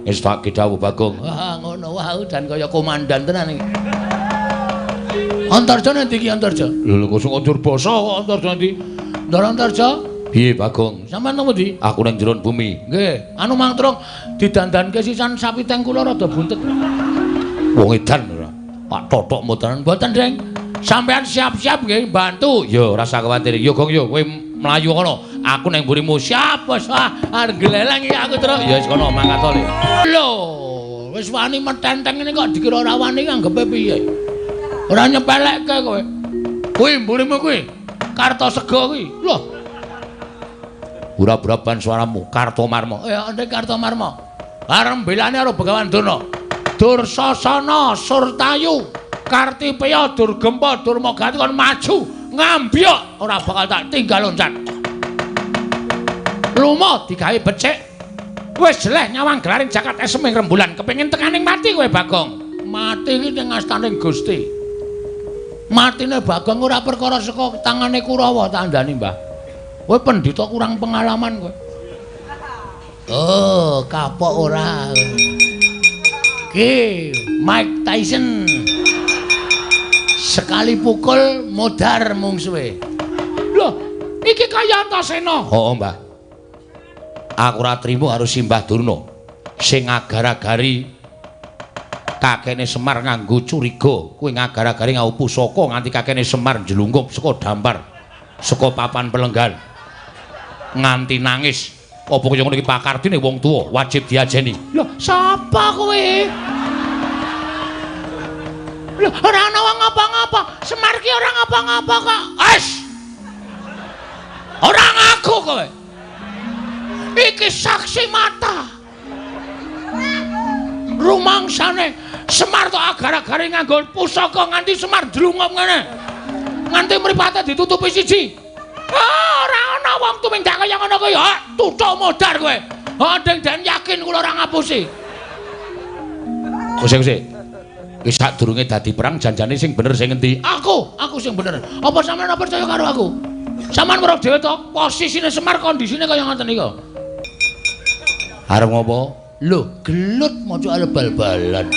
Wis tak kidhawuh Bagong. Wah, ngono wah dan kaya komandan tenan iki. Antarja nanti iki Antarja. Lho kok sing njur basa kok Antarja nanti. Ndara Antarja? Piye Bagong? Sampeyan nang pundi? Aku nang jero bumi. Nggih, anu Mang Trung didandanke sisan sapi teng kula rada buntet. Wong edan ora. Pak Totok mboten. Mboten, Deng. Sampeyan siap-siap nggih bantu. Ya ora usah kuwatir. Yo Gong yo kowe mlayu kono. Aku nang mburimu. Siap, bos. Ah, arep gleleng iki aku terus. Ya wis kono mangkat to. Lho, wis wani metenteng ngene kok dikira ora wani anggepe piye? Ora nyepelekke kowe. Kuwi mburimu kuwi. Kartosega kuwi. Lho. Ura-uraban suaramu Kartomarma. Ya ndek Kartomarma. Arep belane karo Begawan Durna. Dursasana Surtayu Kartipeya Durgempa Durmagati kon maju ngambyok ora bakal tak tinggal loncat. Lumo digawe becik. Wis jeleh nyawang gelaring jagat esem ing rembulan kepengin tekaning mati kowe Bagong. Mati iki ning astaning Gusti. Matine Bagong ora perkara saka tangane Kurawa tandani, Mbah. Kowe pendhita kurang pengalaman kowe. Oh, kapok ora. Ki Mike Tyson. Sekali pukul modar mungsuhe. Loh, iki kaya Antasena. Heeh, Mbah. Aku ora trimo karo Simbah Durna sing agar-agari kakene Semar nganggo curiga, kuwi ngagar-agari nganggo pusaka nganti kakene Semar njlungkup saka dampar, saka papan pelenggan. Nganti nangis. Apa kaya ngono iki pakardine wong tuwa wajib diajeni. Lho, sapa kowe? Lho, ora ana wong ngapa-ngapa. Semar ki ora ngapa-ngapa kok. Wes. Ora ngaku kowe. Iki saksi mata. Rumangsane Semar tok agar-agare nganggo pusaka nganti Semar ndlungup ngene. Nganti mripate ditutupi siji. Ah, ora ana wong tumindak kaya ngono kuwi. Ha, tutuk modar kowe. Ha, deng den yakin kula ora ngapusi. Kose-kose. Wis sadurunge dadi perang janjane sing bener sing ngendi? Aku sing bener. Apa sampeyan ora percaya karo aku? Sampeyan weruh dhewe to, posisine Semar kondisine kaya ngoten iki. Arep ngopo? Lho, gelut maca arep bal-balan.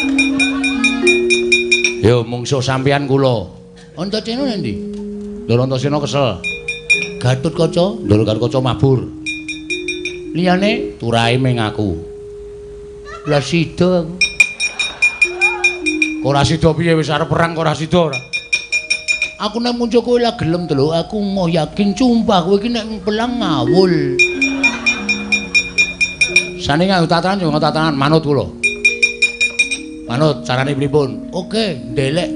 Yo mungsuh sampeyan kula. Antasena endi? Lho Antasena kesel. Gatotkaca, lho Gatotkaca mabur. Liyane turahe ming aku. Lah sida aku. Ora sida piye wis arep perang kok ora sida ora. Aku nek muncul kowe lah gelem to lho, aku mau yakin sumpah kowe iki nek pelang ngawul. Sane nganggo tatanan yo tatanan manut kula. Manut carane pripun? Oke, ndelek.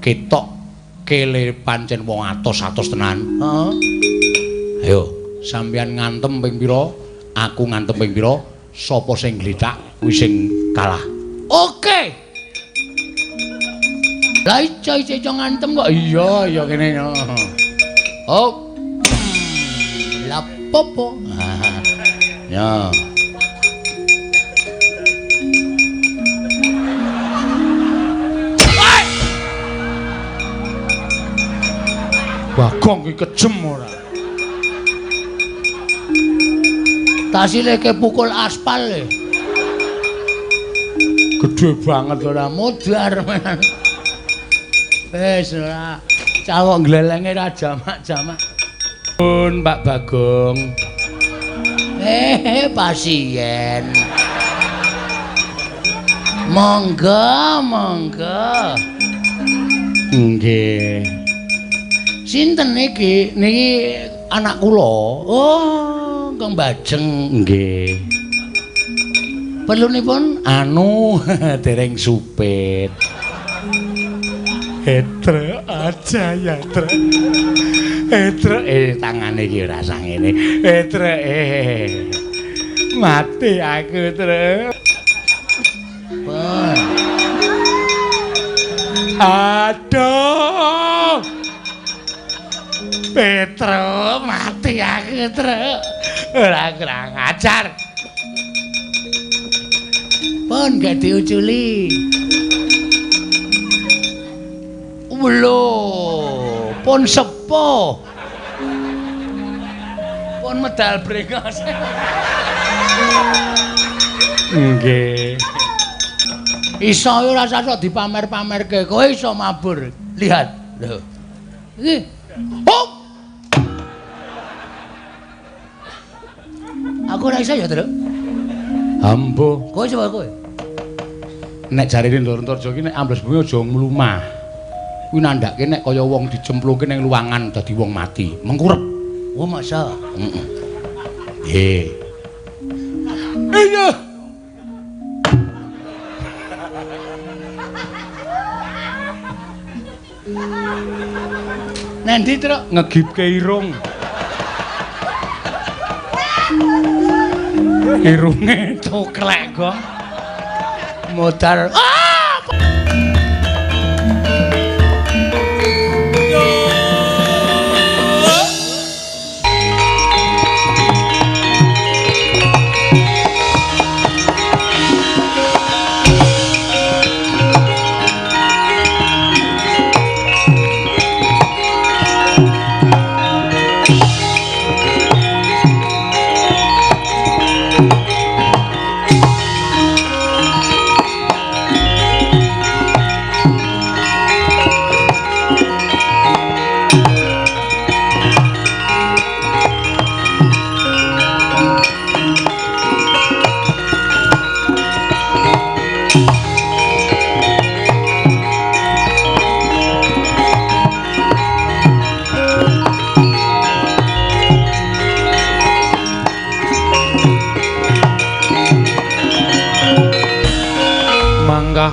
Ketok kele pancen wong atos-atos tenan. Heeh. Ayo, sampeyan ngantem ping pira? Aku ngantem ping pira? Sapa sing glithak kuwi sing kalah. Oke. Lah iso ngantem kok. Iya, iya kene. Oh. Lah popo. Ya. Bagong ki kejem ora. Tasileke pukul aspal e. Gede banget ora modar. Wis ora cawok glelenge ra jamak-jamak. Pun Pak Bagong. Pasien. Monggo, monggo. Nggih. Sinten niki? Niki anak kula. Oh, Kang Bajeng. Nggih. Perlunipun anu dereng supit. Etre aja ya, Tre. Etre tangane iki ora sangene. Etre mati aku, Tre. Pun. Aduh. Petro mati aku, Tre. Ora kurang ajar. Pun gak diuculi. Lho, pun sepuh. Pun medal brengos. Nggih. Iso ora usah sok dipamer-pamerke, kowe iso mabur. Lihat. Lho. Iki. Oh. Aku ora iso ya, Truk. Ambo. Kowe coba kowe. Nek jarene Ndara Antarja iki nek ambles bumi aja mlumah. Kuwi nandhake nek kaya wong dicemplungke ning luwangan dadi wong mati, mengkurep. Oh, masa? Heeh. Nggih. Iya. Nendi, Truk? Ngegipke irung. Irunge coklek kok. Modar. Ah!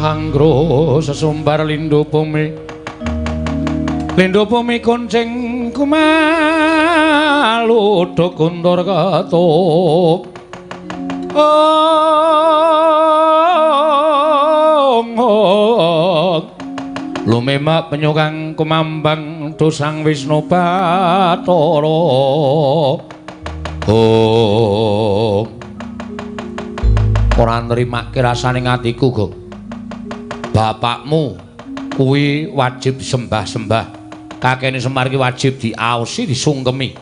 Manggro sesumbar lindhu bumi, lindhu bumi kuncing kumalu kuntur ketup. Ong lumemak penyukang kumambang dosang Wisnu Bathara. Om ora nrimake rasane atiku, Gong. Bapakmu kuwi wajib sembah-sembah. Kakene Semar ki wajib diaosi, disungkemi.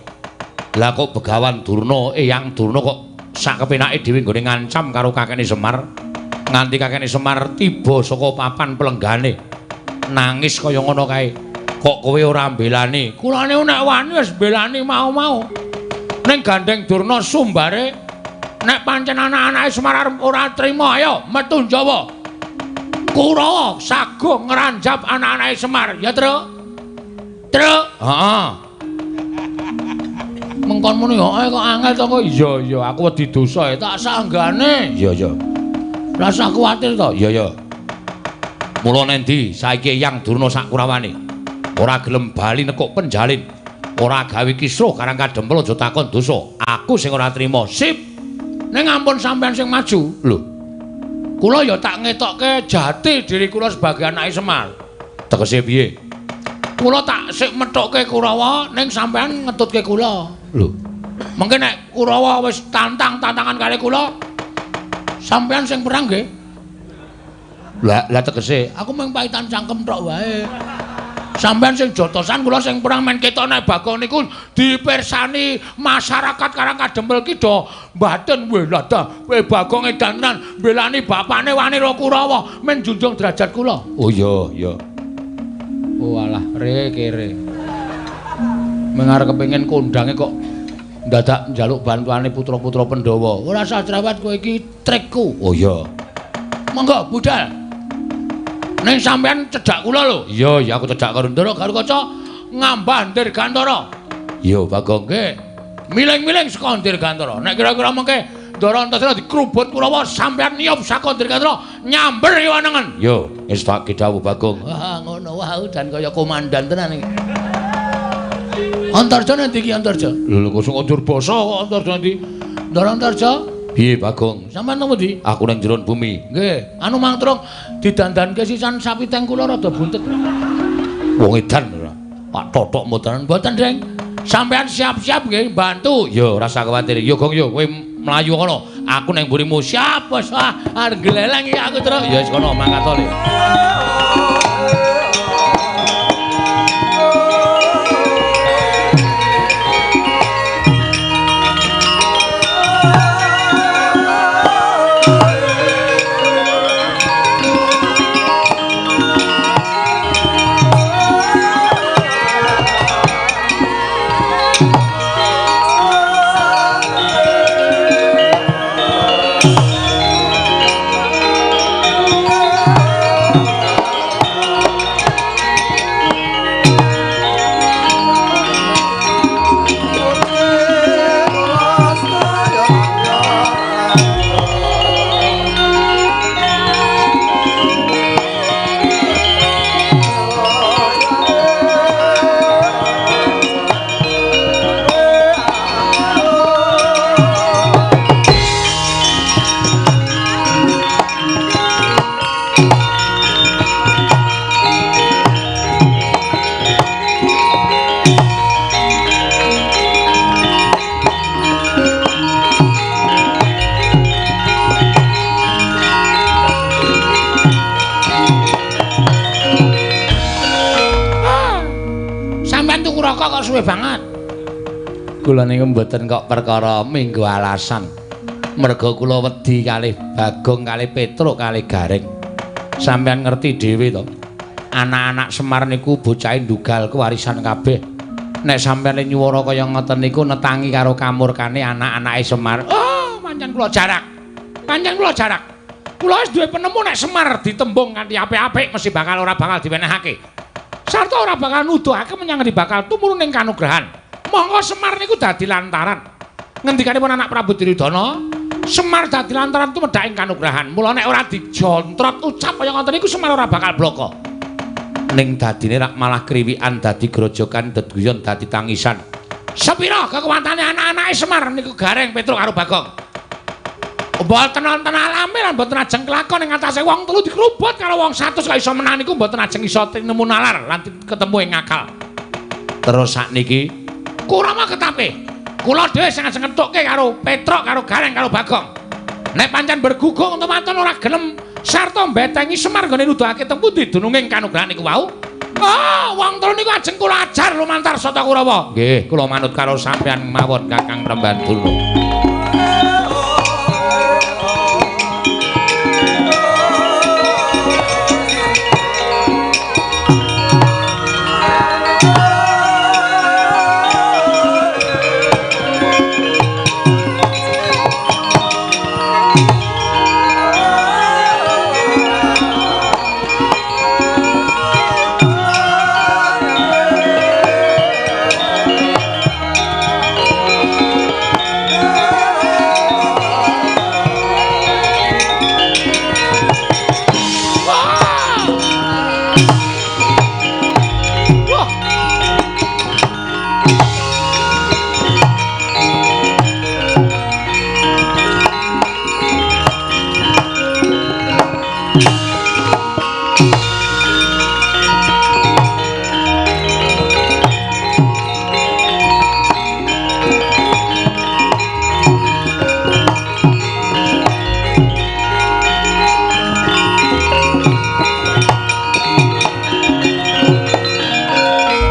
Lah kok Begawan Durna, Eyang Durna kok sak kepenake dhewe nggone ngancam karo kakene Semar. Nganti kakene Semar tiba saka papan pelenggane. Nangis kaya ngono kae. Kok kowe ora mbelani? Kulane nek wani wis mbelani mau-mau. Ning gandeng Durna sumbare nek pancen anak-anake Semar arep ora trima, ayo metu Jawa. Kurawa sago ngranjap anak-anake Semar, ya, Truk? Truk. Heeh. Mengkon muni kok angel to kok. Iya, iya, aku wedi dosa ya, tak sanggane. Iya, iya. Rasa kuwatir to? Iya, iya. Mula nendi saiki Eyang Durna sak Kurawane ora gelem bali nekuk penjalin, ora gawe kisruh karang kadempel aja takon dosa. Aku sing ora trima. Sip. Ning ampun sampean sing maju. Lho. Kula ya tak ngetokke jati diri kula sebagai anake Semar. Tegese piye? Kula tak sik methukke Kurawa ning sampean ngetutke kula. Lho. Mengke nek Kurawa wis tantang-tantangan kali kula, sampean sing perang nggih. Lah, lah tegese aku mung paitan cangkem tok wae. Sampean sing jotosan kula sing perang men ketok nek Bagong niku dipirsani masyarakat Karang Kadempel ki do mbaten weh lah ta kowe Bagong edan tenan mbelani bapane wani ro Kurawa men junjung derajat kula. Oh iya iya. Oh alah re kere. Mengarep kepengin kondange kok ndadak njaluk bantuane putra-putra Pandhawa. Ora usah cerewet kowe iki trikku. Oh iya. Monggo budal. Ning sampean cedhak kula lho. Iya, iya aku cedhak karo Ndara Garukaca ngambah Dirgantara. Iya, Bagong. Nggih. Miling-miling saka Dirgantara. Nek kira-kira mengke Ndara Antasena dikrubut Kurawa sampean niyup saka Dirgantara nyamber kiwa nengen. Iya, wis tak dawuh Bagong. Wah, ngono wae dan kaya komandan tenan iki. Antarja nanti iki Antarja. Lho kok sing njur basa kok Antarja nanti. Ndara Antarja. Piye Bagong? Sampeyan nang pundi? Aku nang jero bumi. Nggih, anu mangtrung didandanke sisan sapi teng kula rada buntet. Wong edan ora. Pak totok mboten. Mboten, Deng. Sampeyan siap-siap nggih bantu. Ya ora usah kuwatir. Ya Gong ya kowe mlayu kono. Aku nang mburimu. Siap, wis. Ah, arep gleleng iki aku terus. Ya wis kono mangkat to. teko kok suwe banget. Kula niku mboten kok perkara minggu alasan. Merga kula wedi kalih Bagong kalih Petruk kalih Gareng. Sampeyan ngerti dhewe to. Anak-anak Semar niku bocahe ndugal kewarisan kabeh. Nek sampeyan nyuwara kaya ngoten niku netangi karo kamurkane anak-anake Semar. Oh, pancen kula jarak. Pancen kula jarak. Kula wis duwe penemu nek Semar ditembung kanthi apik-apik mesti bakal ora bakal diwenehake. Sarta ora bakal nuduhake menyang ngendi bakal tumurun ing kanugrahan. Monggo Semar niku dadi lantaran. Ngendikanipun anak Prabu Duryudana, Semar dadi lantaran tumedhak ing kanugrahan. Mula nek ora dijontrot ucap kaya ngoten niku Semar ora bakal bloko. Ning dadine rak malah kriwikan dadi grojokan deduyon dadi tangisan. Sepira kekuwatane anak-anake Semar niku Gareng, Petruk karo Bagong. Mboten wonten alame lan mboten ajeng kelakon ing atase wong telu dikrubut karo wong 100 kok iso menang niku mboten ajeng iso tinemu nalar lan ketemu ing akal. Terus sakniki Kurawa ketape. Kula dhewe sing ajeng ngethukke karo Petruk karo Gareng karo Bagong. Nek pancen bergugung untu-wantun ora gelem sarta mbetengi Semar nggone nuduhake teng pundi dununging kanugrahan niku wau. Oh, wong telu niku ajeng kula ajar lumantar Sata Kurawa. Nggih, kula manut karo sampeyan mawon Kakang Premban Durna.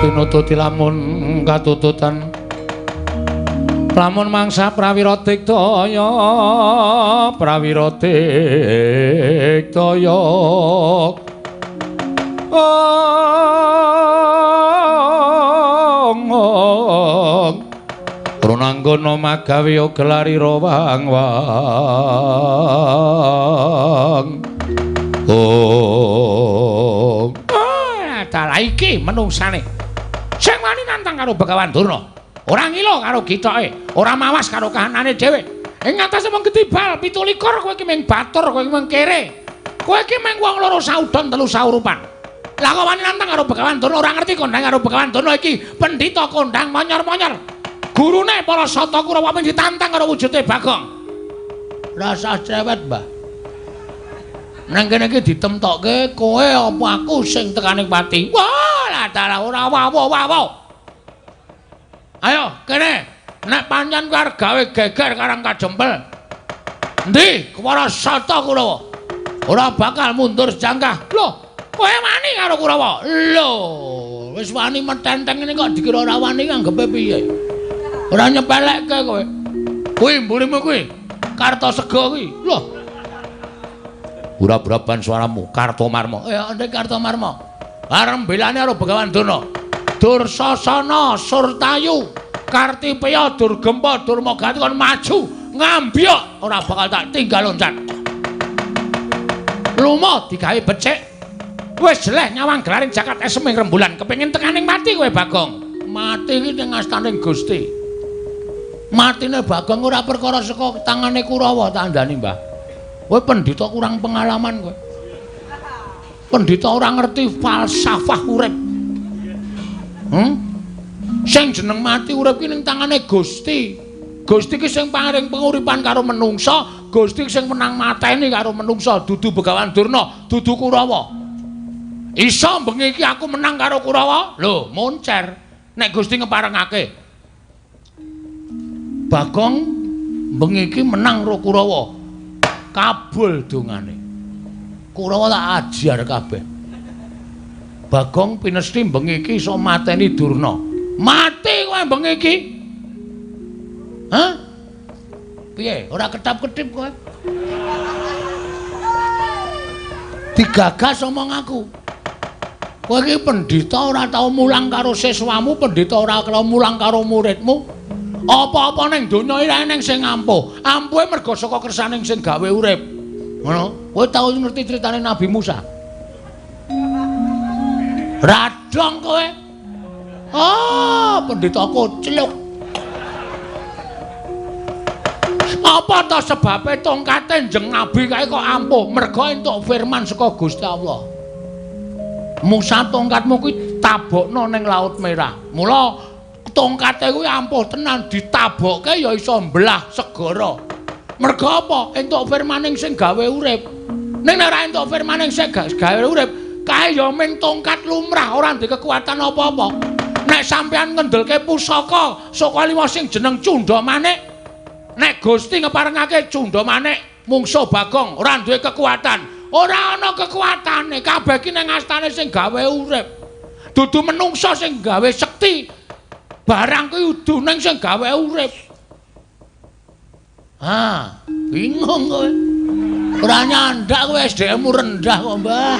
Tinututi lamun katututan lamun mangsa prawira diktaya prawira diktaya ong Runanggana magawe gelari rawang wang ong. Dalah iki menungsane sing wani nantang karo Begawan Durna, ora ngilo karo gitoke, ora mawas karo kahanane dhewe. Ing atase mung ketibal 27 kowe iki mung batur, kowe iki mung kere. Kowe iki mung wong loro saudon telu saurupan. Lah kok wani nantang karo Begawan Durna, ora ngerti kondang karo Begawan Durna iki pendhita kondang monyor-monyor. Gurune para Sata Kurawa mung ditantang karo wujude Bagong. Rasah cewet, Mbah. Nang kene iki ditemtokke kowe apa aku sing tekane pati. Wah, lah dalah ora wawo-wawo. Ayo kene, nek pancen kowe arep gawe geger karang kajempel. Endi para Sata Kurawa? Ora bakal mundur sejangkah. Lho, kowe wani karo Kurawa? Lho, wis wani metenteng ngene kok dikira ora wani anggepe piye? Ora nyepelekke kowe. Kuwi mburimu kuwi. Kartosega kuwi. Lho. Ura-uraban suaramu, Kartomarma. Ndek Kartomarma. Arep mbelani karo Begawan Durna. Dursasana, Surtayu, Kartipeya, Durgempa, Durmagati kon maju ngambyok ora bakal tak tinggal loncat. Lumo digawe becik. Wis jeleh nyawang gelaring jagat esem ing rembulan, kepengin tekaning mati kowe Bagong. Mati iki ning astaning Gusti. Matine Bagong ora perkara saka tangane Kurawa tak andani, Mbah. Kowe pendhita kurang pengalaman kowe. Pendhita ora ngerti falsafah urip. Sing jeneng mati urip ki ning tangane Gusti. Gusti ki sing paring penguripan karo menungsa, Gusti sing menang mateni karo menungsa, dudu Begawan Durna, dudu Kurawa. Iso bengi iki aku menang karo Kurawa? Lho, moncer. Nek Gusti ngeparengake. Bagong bengi iki menang karo Kurawa. Kabul dongane. Kurawa tak ajar kabeh. Bagong pinesti bengi iki iso mateni Durna. Mati kowe bengi iki. Hah? Piye? Ora ketap-ketip kowe. Digagas omong aku. Kowe iki pendhita ora tau mulang karo siswamu, pendhita ora tau mulang karo muridmu. Apa-apa ning donya iki eneng sing ampuh. Ampuhe mergo saka kersaning sing gawe urip. Ngono. Kowe tau ngerti critane Nabi Musa? Radong kowe. Ah, pendhita kocluk. Apa ta sebabe tongkate Kanjeng Nabi kae kok ampuh? Mergo entuk firman saka Gusti Allah. Musa tongkatmu kuwi tabokno ning Laut Merah. Mula tongkate kuwi ampuh tenan, ditabokke ya iso mbelah segara. Mergo apa? Entuk firmaning sing gawe urip. Ning nek ora entuk firmaning sing gawe urip, kae ya mung tongkat lumrah, ora ndek kekuatan apa-apa. Nek sampean ngendelke pusaka saka lima sing jeneng Cundha Manik, nek Gusti ngeparengake Cundha Manik mungsuh Bagong ora duwe kekuatan. Ora ana kekuatane, kabeh ki ning astane sing gawe urip. Dudu menungsa sing gawe sekti. Barang kuwi udu ning sing gawe urip. Ah, bingung kowe. Ora nyandak kowe, SDM-mu rendah kok, Mbah.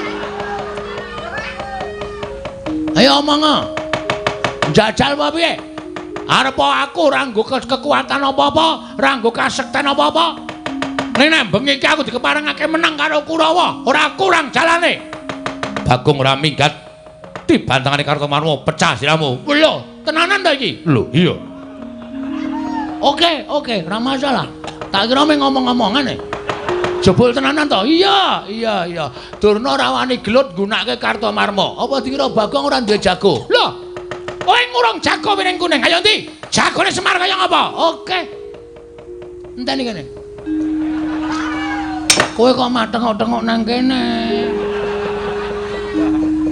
Ayo omong. Njajal apa piye? Arep aku ora nggo kekuatan apa-apa, ora nggo kasekten apa-apa. Ning nek bengi iki aku dikeparengake menang karo Kurawa, ora kurang jalane. Bagong ora minggat dibantangane Kartomarma, pecah siramu. Lho, tenanan ta iki? Lho, iya. Oke, oke, ora masalah. Tak kira mung ngomong-ngomongan e. Jebul tenanan to? Iya, iya, iya. Durna ora wani gelut nggunakake Kartomarma. Apa dikira Bagong ora duwe jago? Lho, kowe ngurung jago piring kuning. Ayo ndi? Jagone Semar kaya ngapa? Oke. Enteni kene. Kowe kok matengok-tengok nang kene?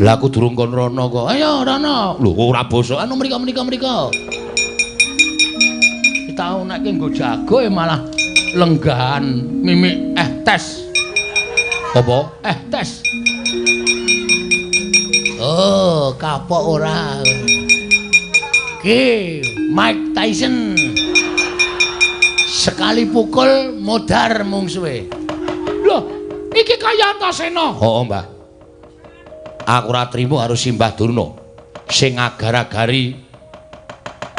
Lah aku durung kon rono kok. Ayo rono. Lho ora bosok. Anu mriko mriko mriko. Tau nek nggo jago malah lenggahan mimik tes. Apa? Tes. Oh, kapok ora. Ki Mike Tyson. Sekali pukul modar mungsuhe. Loh, iki kaya Antasena. Heeh, Mbah. Aku ora trimo karo Simbah Durna sing agar-agari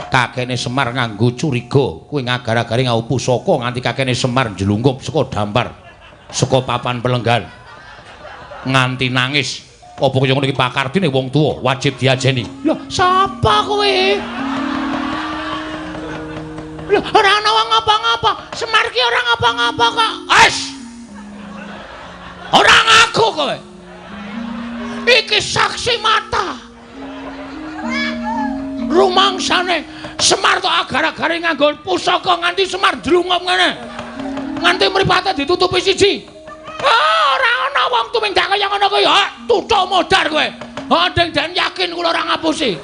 kakene Semar nganggo curiga, kuwi ngagar-agari nganggo pusaka nganti kakene Semar njlungkup saka dampar, saka papan pelenggan. Nganti nangis. Apa kaya ngono iki pakardine wong tuwa wajib diajeni. Lho, sapa kowe? Lho, ora ana wong ngapa-ngapa. Semar ki ora ngapa-ngapa kok. Wes. Ora ngaku kowe. Iki saksi mata. Rumangsane Semar tok agar-agare nganggo pusaka nganti Semar ndlungup ngene. Nganti mripate ditutupi siji. Ah, ora ana wong tumindak kaya ngono kuwi. Ha, tutuk modar kowe. Ha, den yakin kula ora ngapusi.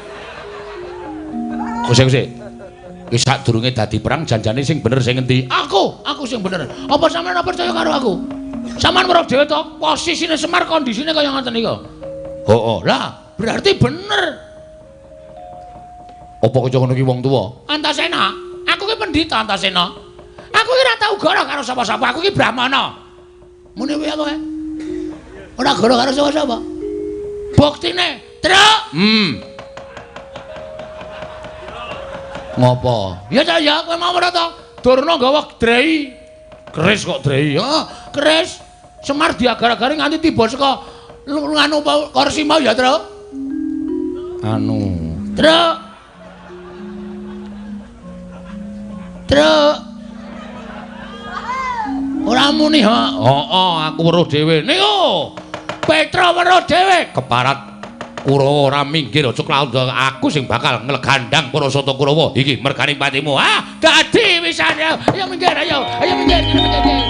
Kuse-kuse. Wis sadurunge dadi perang janjane sing bener sing ngendi? Aku sing bener. Apa sampeyan ora percaya karo aku? Sampeyan weruh dhewe to, posisine Semar kondisine kaya ngoten niku. Heeh. Lah, berarti bener. Apa kaya ngono ki wong tuwa? Antasena, aku ki pendhita Antasena. Aku ki ora tau goro karo sapa-sapa, aku ki brahmana. Muni piye kowe? Ora goro karo sapa-sapa. Buktine, Truk. Ngopo? Ya ta ya, kowe mau ora to? Durna nggawa drei. Keris kok drei? Heeh, keris. Semar diagar-agari nganti tiba saka nganu kursi mau ya, Truk. Anu, Truk. Truk. Ora muni ha. Heeh, aku weruh dhewe. Niku. Petra weruh dhewe. Keparat Kurawa ora minggir aja klaut aku sing bakal nglegandang para sata Kurawa. Iki mergane patimu. Ah, dadi wisan. Ayo minggir, ayo. Ayo minggir, minggir.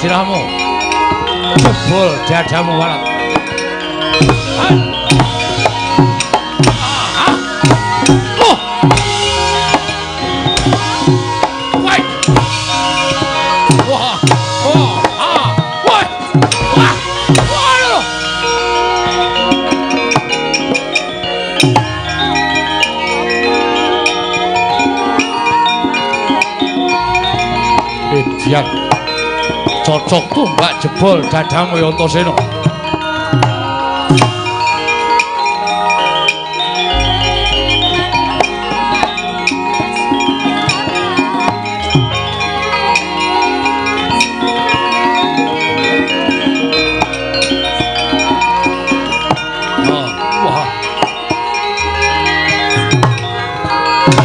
sirahmu. Jebol dadamu walat. Oh. Wah. Wah. Oh. Ah. Wah. Wah. Wah. Edian. Cocok tumbak jebol dadamu ya Antasena. Oh, wah.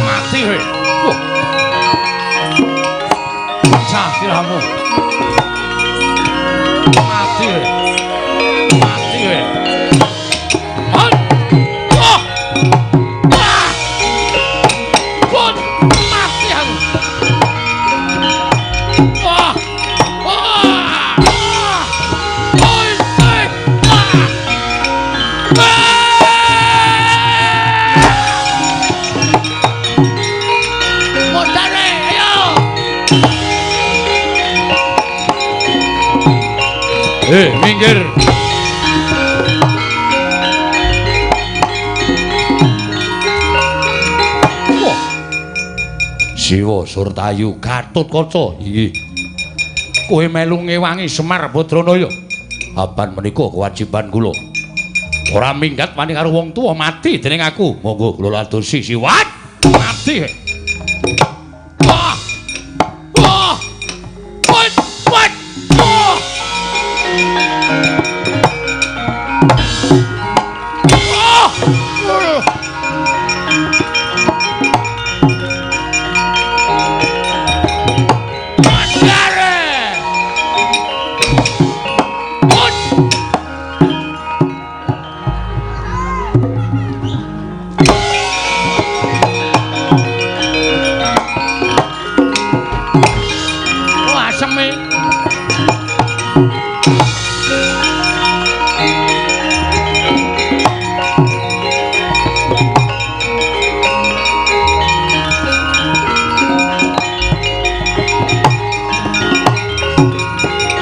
Mati kowe. Wah. Pecah sirahmu. Mati kowe. Mati kowe. Han. Wah. Wah. Pun mati aku. Wah. Wah. Oi, oi. Wah. Wah. Modare, ayo. Minggir. Wah. Siwa Surtayu Gatotkaca. Inggih. Kowe melu ngewangi Semar Badranaya. Apan menika kewajiban kula. Ora minggat wani karo wong tuwa mati dening aku. Monggo kula ladosi siwat. Mati. Wah. Wah. Wah. Wah. Wah. Wah. Mandare. Pun. Wah, aseme.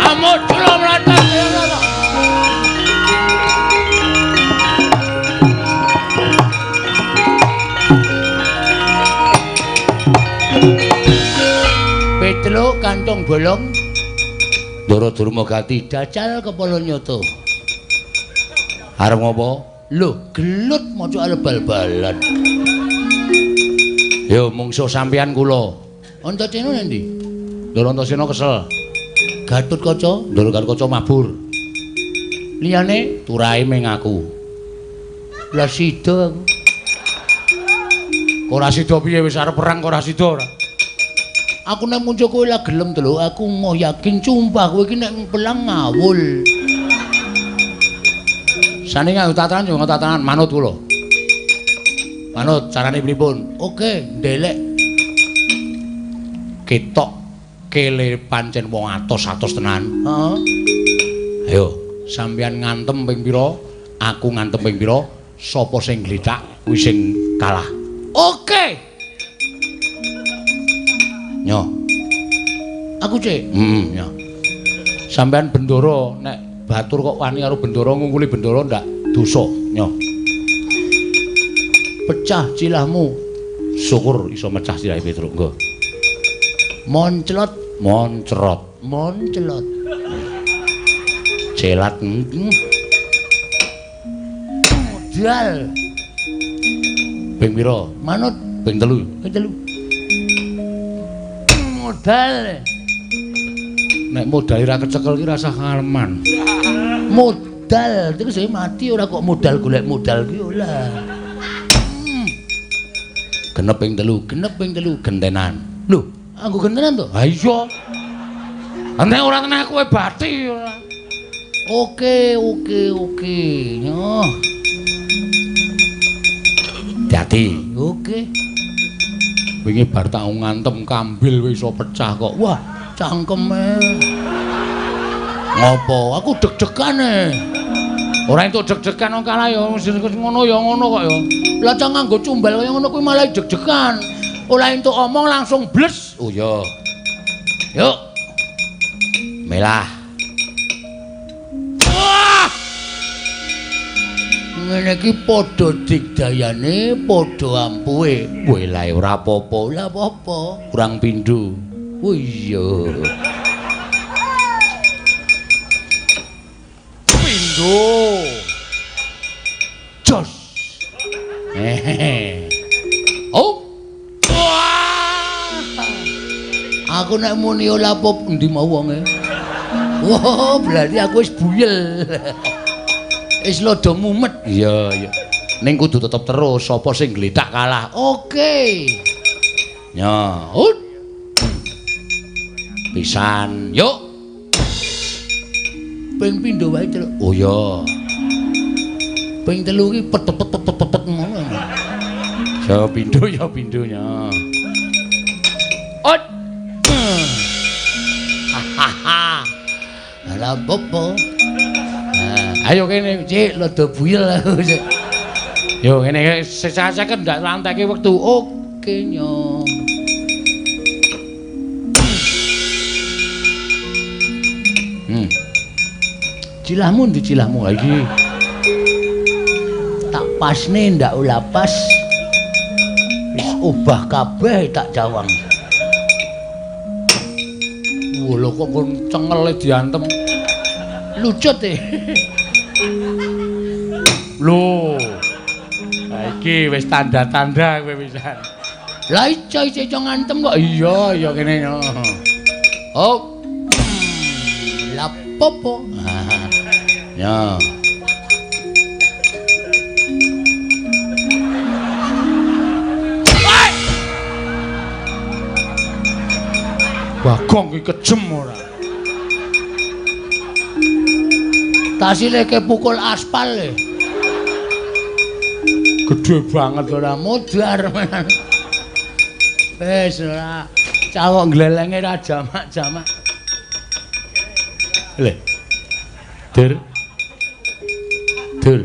Amuk cula mlatat. Petruk kantong bolong. Ndara Durma Gati dacal kepala nyata. Arep ngopo? Lho, gelut maca arep bal-balan. Yo mungsuh sampeyan kula. Antasena nang ndi? Ndara Antasena kesel. Gatotkaca, Ndara Gatotkaca mabur. Liyane turahe ming aku. Lah sida aku. Ora sida piye wis arep perang kok ora sida ora. Aku nek muncul kowe lah gelem to lho, aku mau yakin sumpah kowe iki nek pelang ngawul. Sane nganggo tatanan yo nganggo tatanan manut kula. Manut carane pripun? Oke, ndelek. Ketok kele pancen wong atos-atos tenan. Heeh. Ayo, sampeyan ngantem ping pira, aku ngantem ping pira, sapa sing glithak kuwi sing kalah. Oke. Nyo. Aku cek. Heeh, nyo. Sampeyan bendara nek batur kok wani karo bendara ngungkuli bendara ndak dosa, nyo. Pecah cilahmu. Syukur iso mecah silahe Petruk, nggo. Monclot, moncrot, monclot. Celat. Modal. Ping pira? Manut ping 3. Ping 3. Modal. Nek modal ora kecekel ki rasah ngaleman. Modal terus mati ora kok modal golek modal ki ora. Genep ping 3, genep ping 3 gentenan. Lho, aku gentenan to? Ha iya. Nek ora tenah kowe bathi ora. Oke, oke, oke. Nyoh. Hati-hati. Oke. Wingi bar tak ngantem kambil wis iso pecah kok. Wah, cangkeme. Ngopo? Aku deg-degan e. Ora entuk deg-degan wong kalah ya ngono ya ngono kok ya. Lah cah nganggo cumbal kaya ngono kuwi malah deg-degan. Ora entuk omong langsung bles. Oh iya. Yuk. Melah. Wah! Ngene iki padha digdayane, padha ampuhe. Weh lah ora apa-apa. Lah apa-apa? Kurang pindho. Oh iya. Pindho. Jos. Hehehe. Oh. Wah. Aku nek muni ora apa endi mau wonge. Wah, berarti aku wis buyel. Wis lodo mumet. Iya, iya. Ning kudu tetep terus, sapa sing gletak kalah. Oke. Ya, ut. Pisan, yuk. Ping pindho wae, Truk. Oh iya. Ping telu iki pet pet pet pet pet ngono. Ya pindho ya pindhonya. Ut. Hahaha. Lah opo? Ayo kene, Cik, rada buyel aku, Cik. Yo ngene sesaseken ndak lanteke wektu. Oke, nyo. Cilahmu ndi cilahmu ha iki? Tak pasne ndak ula pas. Wis obah kabeh tak jawang. Wah, lho kok kon cengele diantem. Lucut e. Lho. Ha iki wis tanda-tanda kowe pisan. Lah iso iso ngantem kok. Iya, iya kene. Oh. Lah popo. Ya. Bagong ki kejem ora. Tasileke pukul aspal e. Gedhe banget ora modar. Wis ora cawok glelenge ra jamak-jamak. Le. Dur. Dur.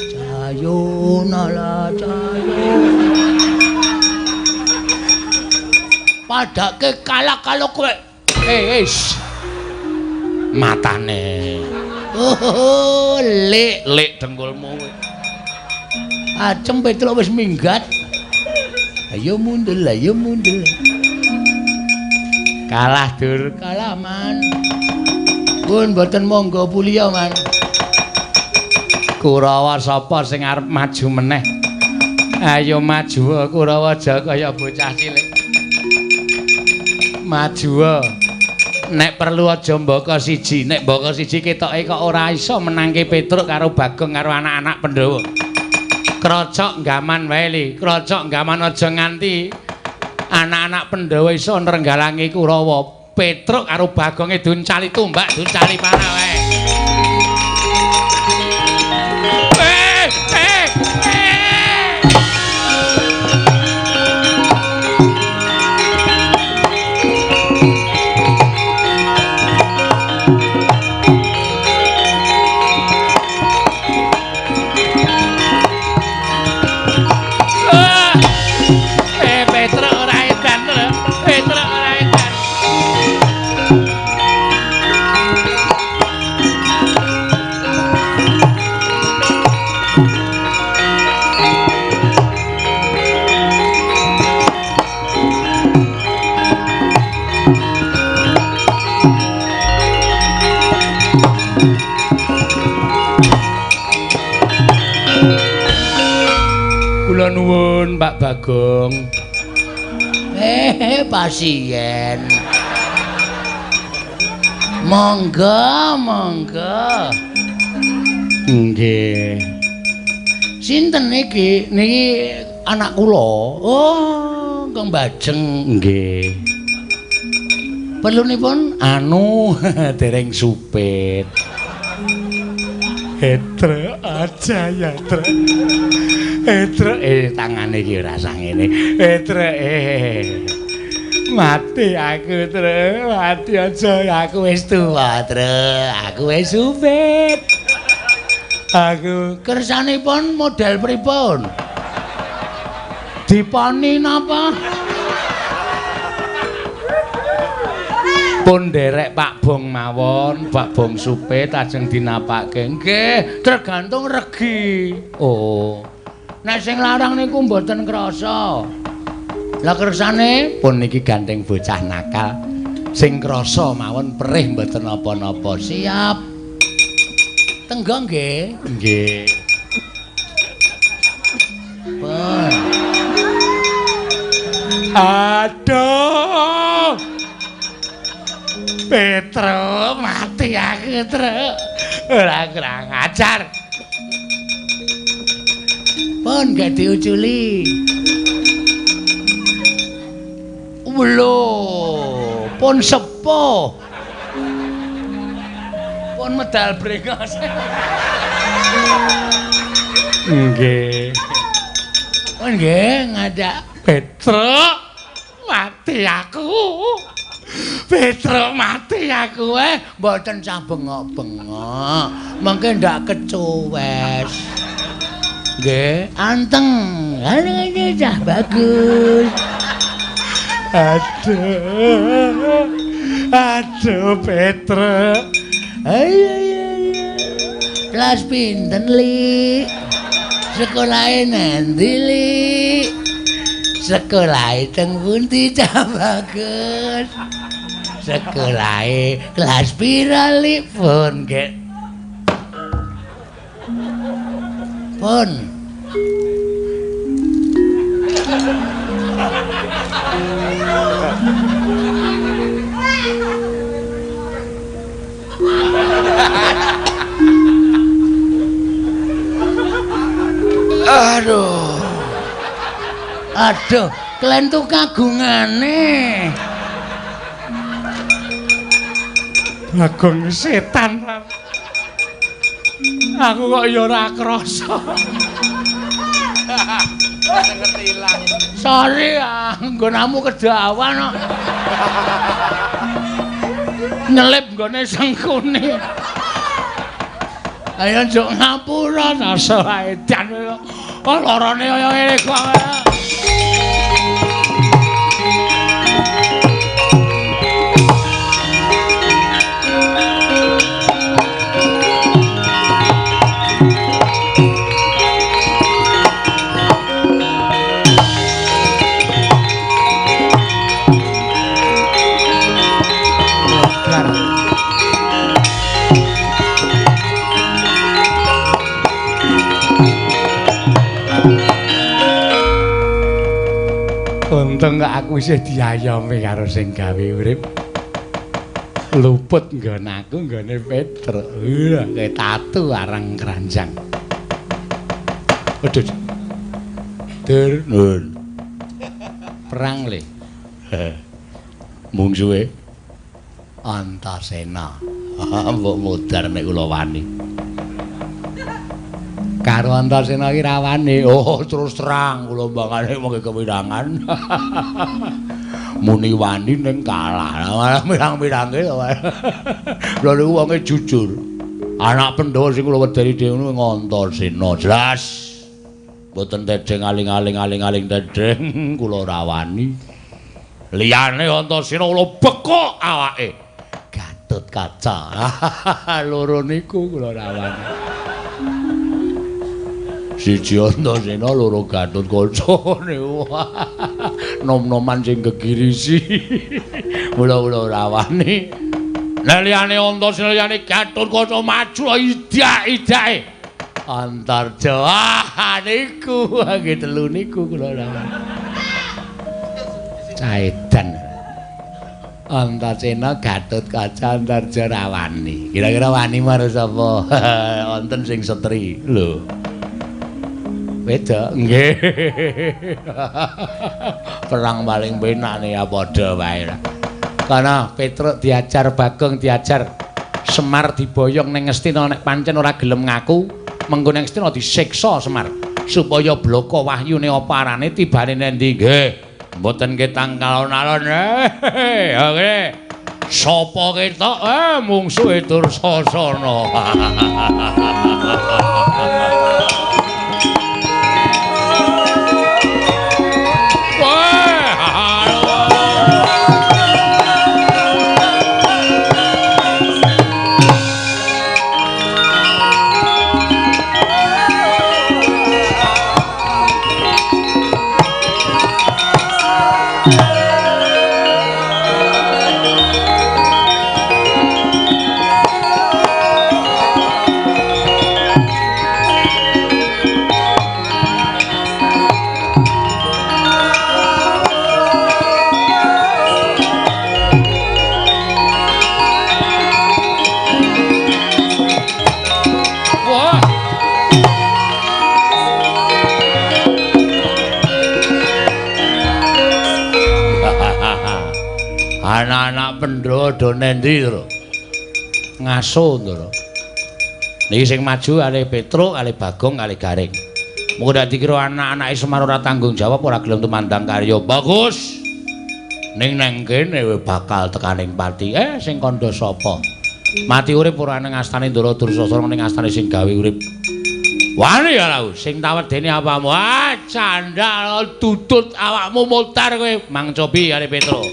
Cayo nala cayo. Padake kalah kalau kowe. Eh, matane. Oh, lek lek dengkulmu kowe. Acem Petruk wis minggat. Ayo mundur, ayo mundur. Kalah dur, kalah man. Pun mboten monggo puliya man. Kurawa sapa sing arep maju meneh? Ayo maju Kurawa aja kaya bocah cilik. Maju. Nek perlu aja mbaka siji, nek mbaka siji ketoke kok ora iso menangke Petruk karo Bagong karo anak-anak Pandhawa. Krocok gaman wae li, krocok gaman aja nganti anak-anak Pandhawa iso nrenggalangi Kurawa. Petruk karo Bagonge duncali tumbak, duncali panah wae. Petruk ora edan lho. Petruk ora edan. Kula nuwun Pak Bagong. Pasien. Monggo, monggo. Nggih. Sinten niki? Niki anak kula. Oh, Kang Bajeng. Nggih. Perlunipun anu dereng supit. Etre aja ya, Tre. Etre tangane iki ora sang ngene. Etre. Mati aku, Tru. Mati aja, aku wis tuwa, Tru. Aku wis supit. Aku kersanipun model pripun? Diponi napa? Pun nderek Pak Bong mawon, Pak Bong supit ajeng dinapake. Nggih, tergantung regi. Oh. Nek sing larang niku mboten krasa. Lah kersane pun niki gandeng bocah nakal. Sing krasa mawon perih mboten napa-napa. Siap. Tenggo nggih. Nggih. Pun. Aduh. Petro mati aku, Tru. Ora kurang ajar. Pun gak diuculi. Lho, pun sepuh. Pun medal brengos. Nggih. Pun nggih ngadak Petro mati aku. Petro mati aku mboten sah bengok-bengok. Mengke ndak kecuwes. Nggih, anteng. Ngene cah bagus. Aduh. Aduh Petro. Ayo ayo. Kelas pinten, Li? Sekolahe nanti, Li? Sekolahe teng pundi cah bagus? Sekolahe kelas pira, Li? Pun nggih. Pun. Aduh. Aduh, klentu kagungane. Bagong setan. Aku kok ya ora krasa. Ngerti ilang. Sorry, nggonamu kedawan kok. Nyelip nggone sengkune. Ayo njuk ngapura rasa edan. Oh, lorone kaya ngene kok. Untung kok aku isih diayomi karo sing gawe urip. Luput nggon aku nggone Petro. Kayak tatu arang keranjang. Aduh. Dur, nun. Perang le. Mungsuhe Antasena. Mbok modar nek kula wani. Karo Antasena iki ra wani. Oh, terus terang kula mbangane mengke kewirangan. Muni wani ning kalah. Mirang-mirange to. Lha niku wonge jujur. Anak Pandhawa sing kula wedeni dhewe Antasena. Jelas. Mboten tedheng aling-aling aling-aling tedheng kula ora wani. Liyane Antasena kula bekok awake. Gatotkaca. Loro niku kula ora wani. Siji Antasena, loro Gatotkaca niku. Nom-noman sing gegirisi. Mula kula ora wani. Nek liyane Antasena liyane Gatotkaca maju idak-idake. Antarja. Ah niku nggih telu niku kula ora wani. Caedan. Antasena, Gatotkaca, Antarja ra wani. Kira-kira wani marang sapa? Wonten sing setri. Lho. Wedok nggih. Perang paling penak nih ya padha wae. Kana Petruk diajar, Bagong diajar, Semar diboyong ning Ngastina nek pancen ora gelem ngaku, mengko ning Ngastina disiksa Semar supaya bloko wahyune apa arane tibane nendi. Nggih, Mboten ketang kalon-alon. Oke. Sapa ketok? Mungsuhe Dursasana. Anak-anak Pandhawa do nendi, Ndara? Ngaso, Ndara. Niki sing maju kalih Petruk, kalih Bagong, kalih Gareng. Mengko dak dikira anak-anake Semar ora tanggung jawab, ora gelem tumandang karya. Bagus. Ning nang kene bakal tekaning pati. Sing kandha sapa? Mati urip ora ning astane Ndara Dursasana, ning astane sing gawe urip. Wani ya lau, sing tawedene apamu? Ah, candhal tutut awakmu mutar kowe. Mang Cobi kalih Petruk.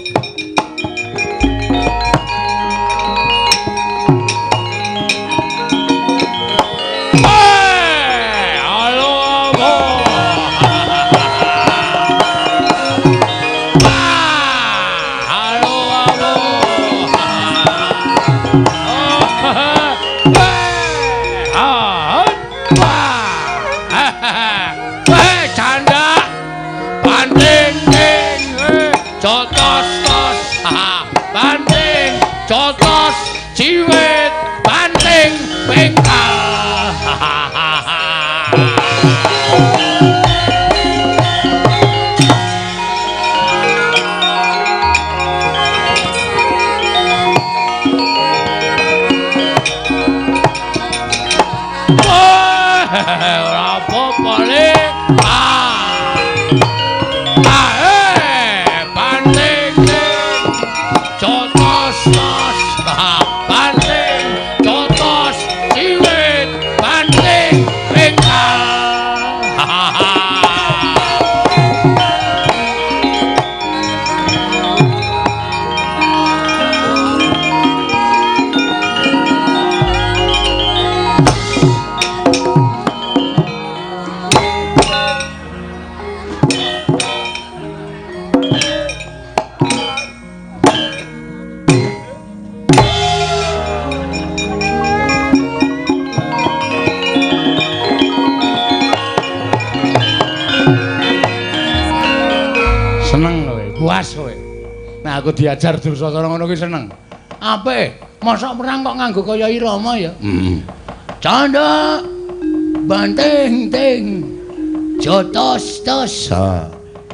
Ciwit banting pengkal. Ora apa-apa le. Banting jotos tos. Banting jotos ciwit banting pengkal. Seneng kowe, puas kowe. Nah aku diajar Dursasana ngono kuwi seneng. Apik, mosok perang kok nganggo kaya irama ya. Heeh. Candha banting ting jotos tos.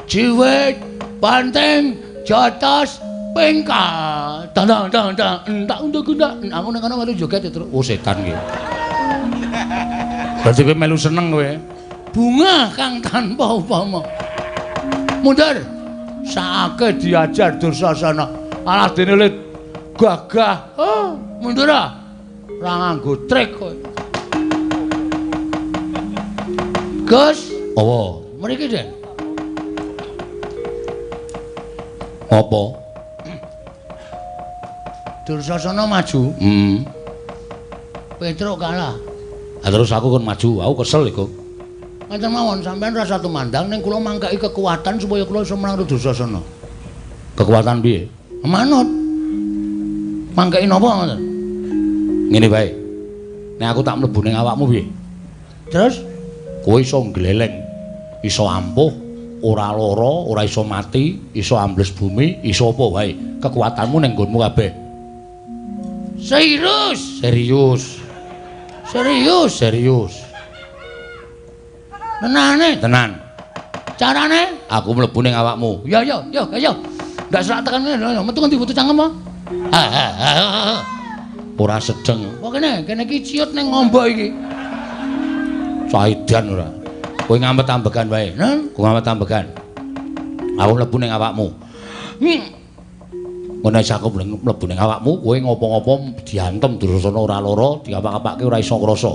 Ciwit banting jotos pengkal. Tandang tandang tang entak untuk kundak. Aku nang kono melu joget terus. Oh setan ki. Berarti kowe melu seneng kowe. Bunga kang tanpa upama. Mundur. Saake diajar Dursasana. Alah dene le gagah. Oh, mundur ah. Ora nganggo trik kowe. Gus, apa? Mriki, Den. Apa? Dursasana maju. Heeh. Petruk kalah. Lah terus aku kon maju, aku kesel iku. Ngaten mawon sampean rasa tumandang ning kula mangkaki kekuatan supaya kula iso menang Dursasana. Kekuatan piye? Manut. Mangkaki napa ngoten? Ngene wae. Nek aku tak mlebu ning awakmu piye? Terus kowe iso ngleleng, iso ampuh, ora lara, ora iso mati, iso ambles bumi, iso apa wae. Kekuatanmu ning nggonmu kabeh. Serius? Serius. Serius, serius. Tenane, tenan. Carane aku mlebu ning awakmu. Ya ya, ya ya. Ndak serak tekan ngene, metu ngendi butuh cangkem apa? Ora sedeng. Kok kene, kene iki ciut ning ngombo iki. Caidan ora. Kowe ngamet ambegan wae. Kowe ngamet ambegan. Aku mlebu ning awakmu. Ngono wis aku mlebu ning awakmu, kowe ngopo-ngopo diantem Dursasana ora lara, diapak-apake ora iso krasa.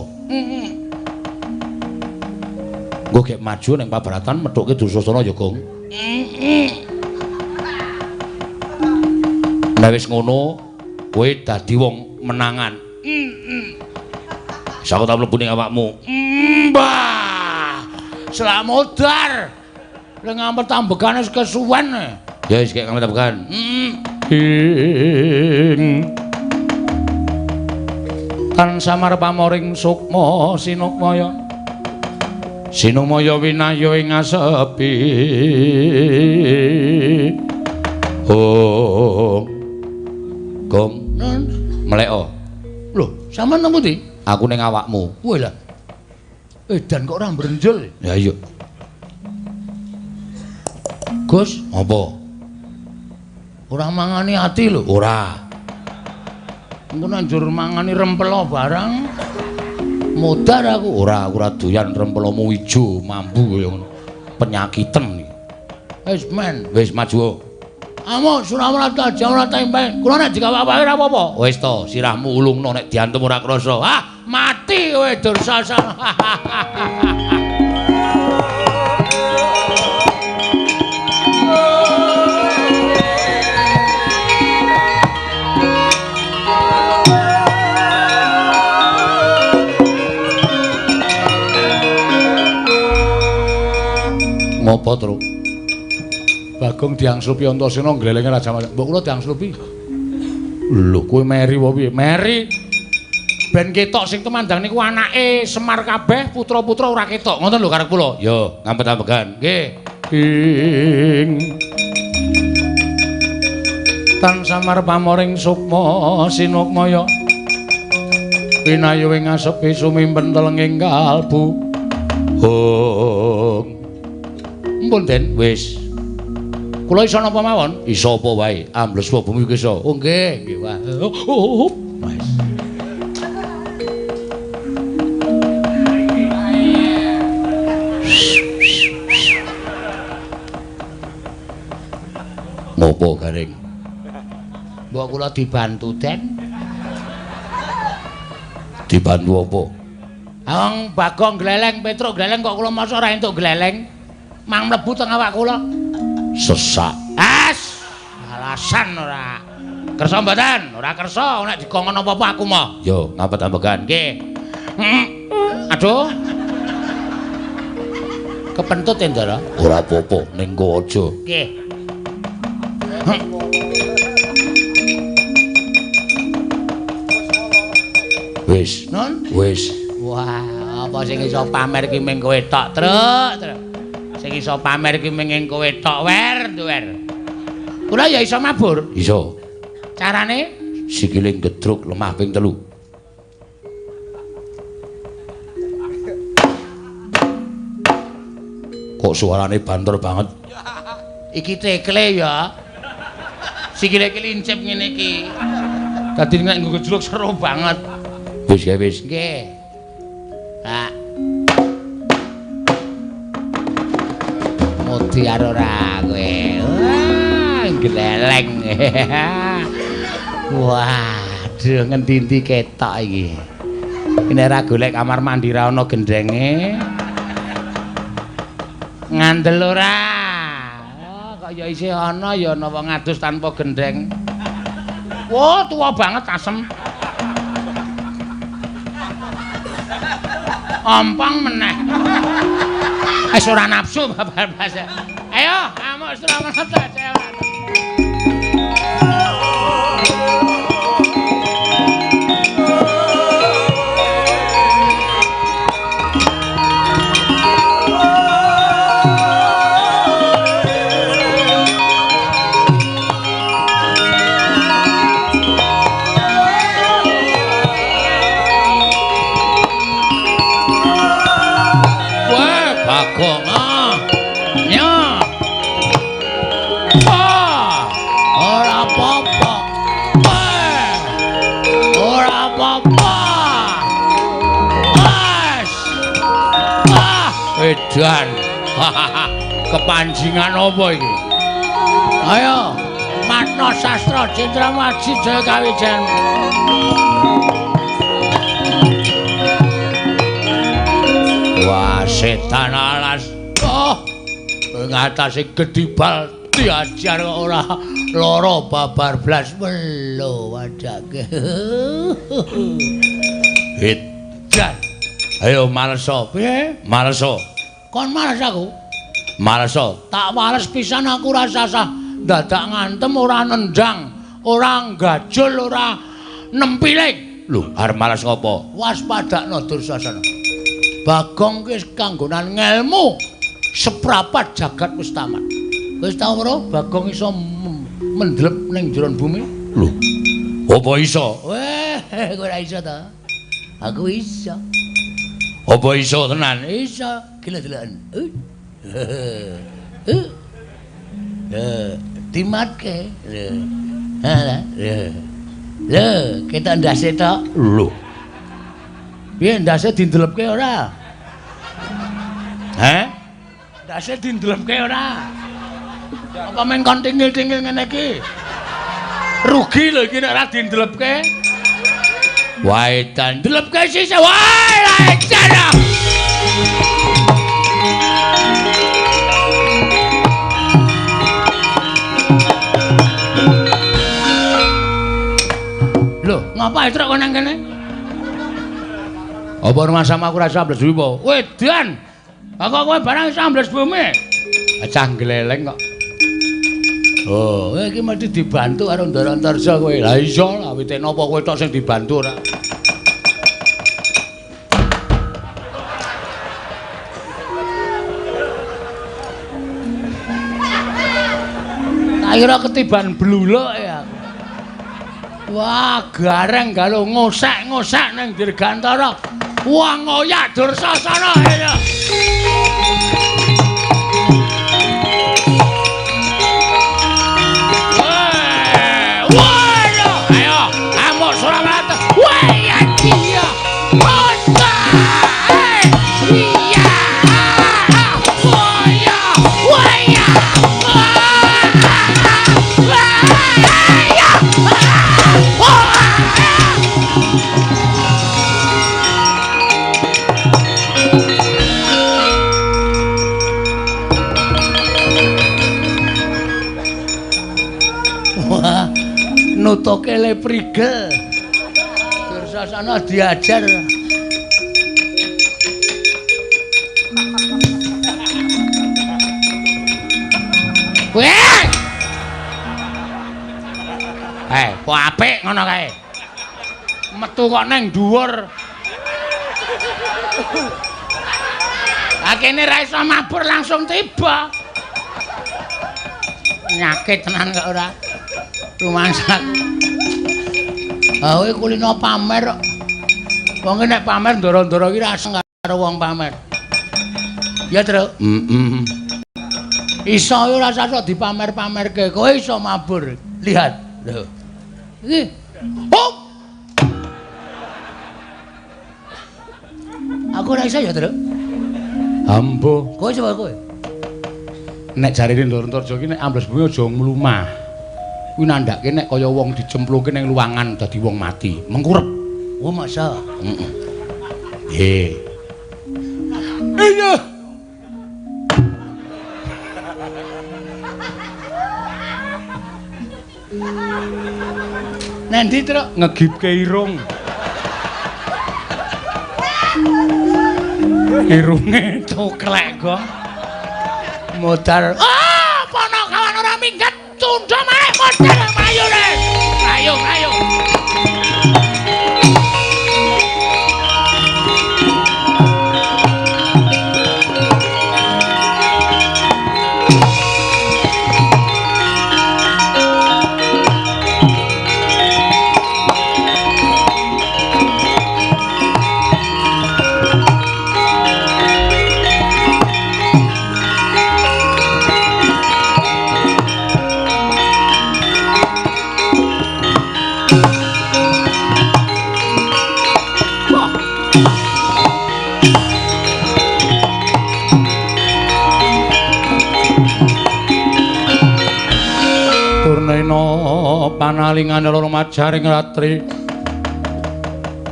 Engko gek maju ning pabaratan methuke Dursasana ya, Gong. Nek wis ngono, kowe dadi wong menangan. Wis aku tak mlebu ning awakmu. Mbah. Slamodar. Lha ngampet tambegane wis kesuwen. Ya wis gek ngampet tambegan. Ing tan samar pamoring sukma sinukmaya. Sinumaya winaya ing asepi. Oh. Gong, mleko. Lho, sampean nang pundi? Aku ning awakmu. Kowe lah. Edan kok ora mbrenjel. Ya iya. Gus, apa? Ora mangani ati lho. Ora. Engko nek njur mangani rempelo barang modar aku. Ora, aku ora doyan rempelomu ijo mambu kaya ngono. Penyakiten iki. Wis men, wis maju. Amuk Suramarta ora tempe. Kula nek dikawak-awake ora apa-apa. Wis to, sirahmu ulungno nek diantem ora krasa. Ah, mati kowe Dursasana. Ngopo, Truk? Bagong diangslupi Antasena nglelenge Raja Mas. Mbok kula diangslupi. Lho, kowe meri apa piye? Meri. Ben ketok sing tumandang niku anake Semar kabeh, putra-putra ora ketok. Ngoten lho karep kula. Yo, ngampet-ambegan. Nggih. Ing tan samar pamoring sukma sinukmaya. Winayu ing asepi sumimpen telenging kalbu. Hong. Mpun Den, wis. Kula iso napa mawon? Iso apa wae, ambles apa bumi iso. Oh nggih, nggih wae. Wis. Ngopo garing? Mbok kula dibantu, Den. Dibantu apa? Wong Bagong gleleng, Petruk gleleng kok kula mosok ora entuk gleleng. Mang mlebu teng awak kula. Sesak. As, alasan ora. Kersa mboten? Ora kersa, nek dikongkon apa-apa aku moh. Yo, ngampet-ambegan. Nggih. Aduh. Kepentut ya, Ndara? Ora apa-apa, ning kowe aja. Nggih. Wis. Nun? Wis. Wah, apa sing iso pamer ki ming kowe tok, Truk, Truk. Sing iso pamer ki ming kowe tok, wer, wer. Kula ya iso mabur. Iso. Carane sikile gedruk lemah ping 3. Kok suarane banter banget? Iki tekle ya. Sikile iki lincip ngene iki. Dadi nek nggo gejruk seru banget. Wis ya wis. Nggih. Pak. Modiar ora kowe. Wah, gleleng. Waduh, ngendi-endi ketok iki. Nek ora golek kamar mandi ra ana gendenge. Ngandel ora? Oh, kok ya isih ana ya ana wong adus tanpa gendeng. Wah, tuwa banget asem. Ompong meneh. Wis ora nafsu babar bas. Ayo, amuk Suramarta. Bagong ah. Nya. Ah. Ora apa-apa. Ora apa-apa. Wes. Ah, edan. Kepanjingan apa iki? Ayo, Matno Sastra Jenderal Aji Jaya Kawijayan. Wah, setan alas. Oh, ngatasi gedibal diajar kok ora lara babar blas melo wadake. Edan. Ayo maleso. Piye? Maleso. Kon males aku? Maleso. Tak wales pisan aku ora sasah. Dadak ngantem ora nendang, ora gajul, ora nempiling. Lho, arep males ngopo? Waspadakno Dursasana. Bagong ki wis kanggonan ngelmu seprapat jagat wis tamat. Wis tau ora Bagong iso mendlep ning jero bumi? Lho. Apa iso? Weh, kowe ora iso ta? Aku iso. Apa iso tenan? Iso. Gila deloken. Dimatke. Lho. Ha, lho. Lho, ketok ndase tok. Lho. Piye ndase dindelepke ora? Heh? Ndase dindelepke ora? Apa men kon tingil-tingil ngene iki? Rugi lho iki nek ora dindelepke. Wae dan ndelepke sisih. Wae ra edan. Lho, ngapa truk kok nang kene? Apa rumah sama aku rasa ambles bumi apa? Wedan. Aku kowe barang iso ambles bumi. Cah gleleng kok. Oh, kowe iki mesti dibantu karo Ndara Antarja kowe. Lah iso lah, wite napa kowe tok sing dibantu ora? Tak kira ketiban bluluk ya. Wah, gareng galo ngosek-ngosek ning Dirgantara. Wah, ngoyak Dursasana ya. Wah, ayo, amuk Suramata. Wah, ya dia. Iya. Wah, ya. Wah, ya. Wah, nutuke le prigel. Dursasana diajar. Weh! Eh, kok apik ngono kae. Metu kok nang dhuwur. Akene ra iso mabur langsung tiba. Nyakit tenan kok ora. Rumangsa. Ah kowe kulino pamer kok. Wong nek pamer ndoro-ndoro iki ra seneng karo wong pamer. Ya, Truk. Heeh. Iso ora sasok dipamer-pamerke. Kowe iso mabur. Lihat. Lho. Iki. Oh. Aku ora iso ya, Truk. Ambo. Kowe coba kowe. Nek jarene Ndara Antarja iki nek ambles bumi aja mlumah. Kuwi nandhake nek kaya wong dicemplungke ning luwangan dadi wong mati, mengkurep. Oh, masa? Heeh. Nggih. Iya. Nendi, Truk? Ngegipke irung. Irunge coklek kok. Modar. Ah, ponokawan ora minggat, tunda maneh modar mayune. Ayo, ayo. Panalingane loro majaring ratri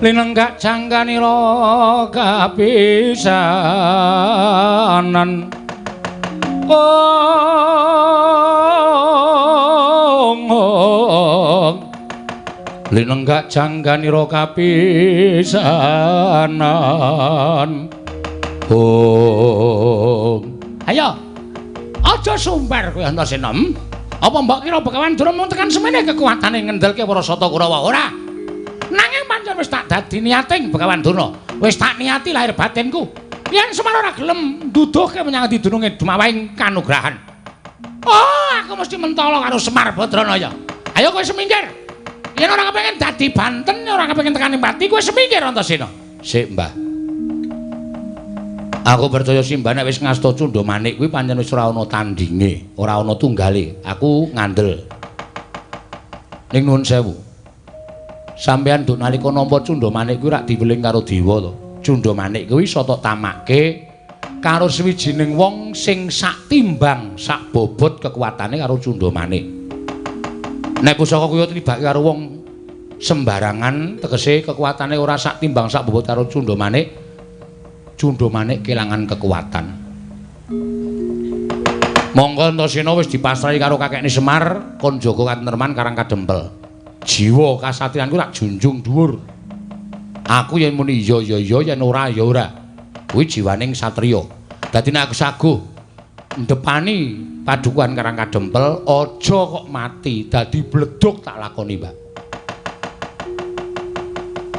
linenggak jangkanira kapisanan. Ong linenggak jangkanira kapisanan. Ong ayo aja sumber kowe Antasena. Apa mbok kira Begawan Durna mung tekan semene kekuatane ngendelke para Sata Kurawa? Ora. Nanging pancen wis tak dadi niating Begawan Durna. Wis tak niati lahir batinku. Yen Semar ora gelem nduduhke menyang dununge dumawahing kanugrahan. Oh, aku mesti mentala karo Semar Badranaya. Ayo kowe semingkir. Yen ora kepengin dadi banten, ora kepengin tekan pati, kowe semingkir Antasena. Sik, Mbah. Aku percaya Simbah nek wis ngasta Cundha Manik kuwi pancen wis ora ana tandinge, ora ana tunggale. Aku ngandel. Ning nuwun sewu. Sampeyan nduk nalika nampa Cundha Manik kuwi rak diweling karo dewa to. Cundha Manik kuwi iso tok tamake karo sawijining wong sing sak timbang, sak bobot kekuatane karo Cundha Manik. Nek pusaka kuwi tibake karo wong sembarangan, tegese kekuatane ora sak timbang sak bobot karo Cundha Manik. Cundha Manik kelangan kekuatan. Monggo Antasena wis dipasrahi karo kakekne Semar kon jaga katentreman Karang Kadempel. Jiwa kasatriyanku rak junjung dhuwur. Aku yen muni iya ya iya, yen ora ya ora. Kuwi jiwaning satriya. Dadi nek aku saguh ndepani padukuhan Karang Kadempel, aja kok mati, dadi bledug tak lakoni, Mbah.